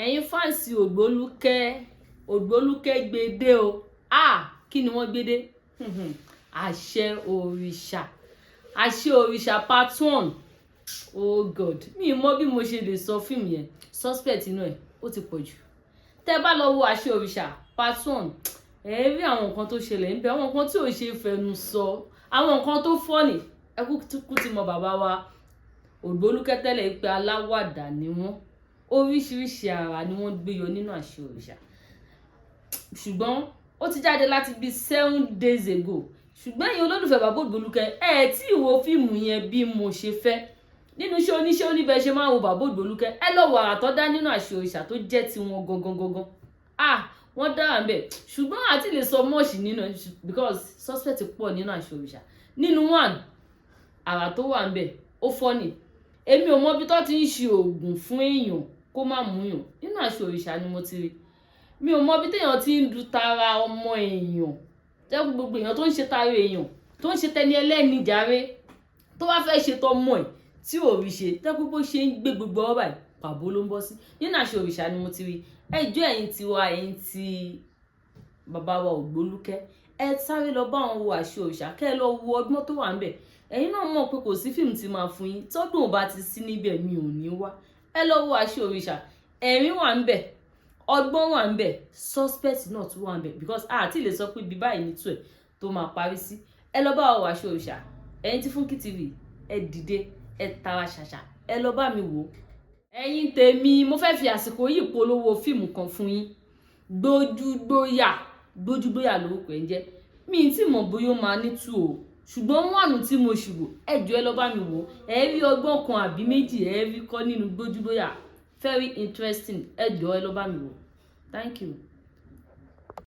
Ẹ̀yin fans Ògbólúkẹ́, Ògbólúkẹ́ gbédè o. Ah, kí ni wọ́n gbédè? Àṣẹ Òrìṣà, Àṣẹ Òrìṣà part one. Oh God, mi mọ bí mo ṣe lè sọ fíìmù yẹn. Suspense inú ẹ̀ ó ti pọ̀ jù. Tẹ́ bá lọ wo Àṣẹ Òrìṣà part one, ẹ rí àwọn nǹkan tó ṣẹlẹ̀ níbẹ̀, àwọn nǹkan tí ò ṣe fẹnu sọ, àwọn nǹkan tó funny. Ẹ kúkú ti mọ bàbá wa Ògbólúkẹ́ tẹ́lẹ̀ pé aláwàdà ni wọ́n. Oríṣiríṣi ara ni wọ́n gbé yọ nínú Àṣẹ Òrìṣà, ṣùgbọ́n ó ti jáde láti bíi 7 days ago. Ṣùgbọ́n ẹ̀yin olólùfẹ́ bàbá Ògbólúkẹ́, ẹ tí ì wo fíìmù yẹn bí mo ṣe fẹ́ nínú iṣẹ́ oníṣẹ́ oníbẹ̀ ṣe máa ń wo bàbá Ògbólúkẹ́. Ẹ lọ wọ àrà tó dá nínú Àṣẹ Òrìṣà tó jẹ́ tiwọn gangan gangan. Ah, wọ́n dára ń bẹ̀, ṣùgbọ́n àti lè sọ much nínú, because suspense pọ̀ nínú Àṣẹ Òrìṣà. Nínú one, àrà tó wà ń bẹ̀ ó funny. Èmi ò mọ bí tó ti ń ṣe oògùn fún èèyàn kó má múyàn. Nínú Àṣẹ Òrìṣà ni mo ti rí. Mi ò mọ bí téèyàn ti ń du tara ọmọ èèyàn, jẹ́ gbogbo èèyàn tó ń ṣe tara èèyàn, tó ń ṣe tẹni ẹlẹ́ni jàre, tó bá fẹ́ ṣe tọmọ ẹ̀ tí ò rí ṣe, tẹ́ bó ṣe ń gbé gbogbo ọwọ́ báyìí, pàbó ló ń bọ́ sí. Nínú Àṣẹ Òrìṣà ni mo ti rí. Ẹjọ́ ẹ̀yin tiwa, ẹ̀yin ti bàbá wa Ògbólúkẹ́, ẹ sáré lọ bá wọn wo Àṣẹ Òrìṣà, kẹ́ ẹ lọ wo ọgbọ́n tó wà ń bẹ̀. Ẹ̀yin náà mọ̀ pé kò sí fíìmù tí máa fún yín tọ́dún ò bá ti sí níbẹ̀, mi ò ní wá. Ẹ lọ wo Àṣẹ Òrìṣà. Ẹ̀rín wà ń bẹ̀, ọgbọ́n wà ń bẹ̀, suspense náà tún wà ń bẹ̀, because a ti lè sọ pé bí báyìí ní tú ẹ̀ tó máa parí sí. Ẹ lọ bá wa wo Àṣẹ Òrìṣà. Ẹ̀yin tí Funky TV, ẹ dìde, ẹ tara ṣàṣà, ẹ lọ bá mi wò ó. Ẹ̀yin tèmi, mo fẹ́ fi àsìkò yìí polówó fíìmù kan fún yín, Gbójúgbóyà. Gbójúgbóyà lórúkọ ẹ̀ ń jẹ́. Mi ì tí mọ̀ bóyá ó máa ní two o, ṣùgbọ́n one tí mo ṣì wò, ẹ jọ̀ọ́, ẹ lọ bá mi wò. Ẹ rí ọgbọ́n kan àbí méjì ẹ rí kọ́ nínú Gbójúgbóyà. Very interesting. Ẹ jọ̀ọ́, ẹ lọ bá mi wò. Thank you.